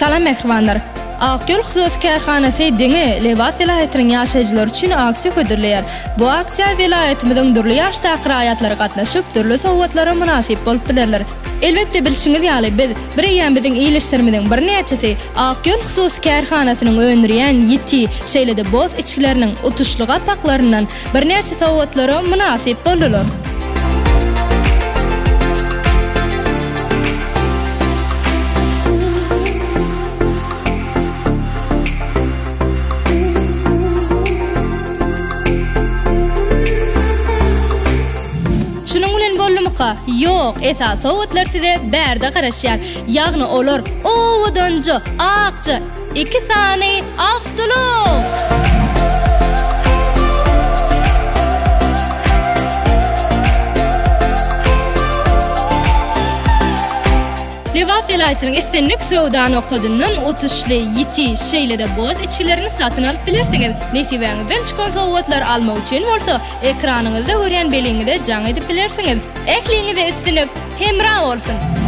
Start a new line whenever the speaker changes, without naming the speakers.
Salam mähribanlar! Ak ýol hususy kärhanasy diňe Lebap welaýatynyň ýaşaýjylary üçin aksiýa hödürleýär. Bu aksiýa welaýatymyzyň dürli ýaşdaky raýatlary gatnaşyp, dürli sowgatlara mynasyp bolup bilerler. Elbetde bilşiňiz ýaly biz, bireýýäm biziň ildeşlerimiziň birnäçesi Ak ýol hususy kärhanasynyň öndürýän ýiti, şeýle-de boz içgileriniň utuşly gapaklaryndan birnäçe sowgatlara mynasyp boldular. Şunuň bilen boldumyka? Ýok, esasy sowgatlar size bärde garaşýar. Ýagny olar owadanja, akja iki sany awtoulag! Lebap welaýatynyň islendik söwda nokadyndan utuşly, ýiti, şeýle-de boz içgilerini satyn alyp bilersiňiz. Nesibäňizden çykan sowgatlary almak üçin bolsa, ekranyňyzda görýän belgiňize jaň edip bilersiňiz. Ähliňize üstünlik hemra bolsun!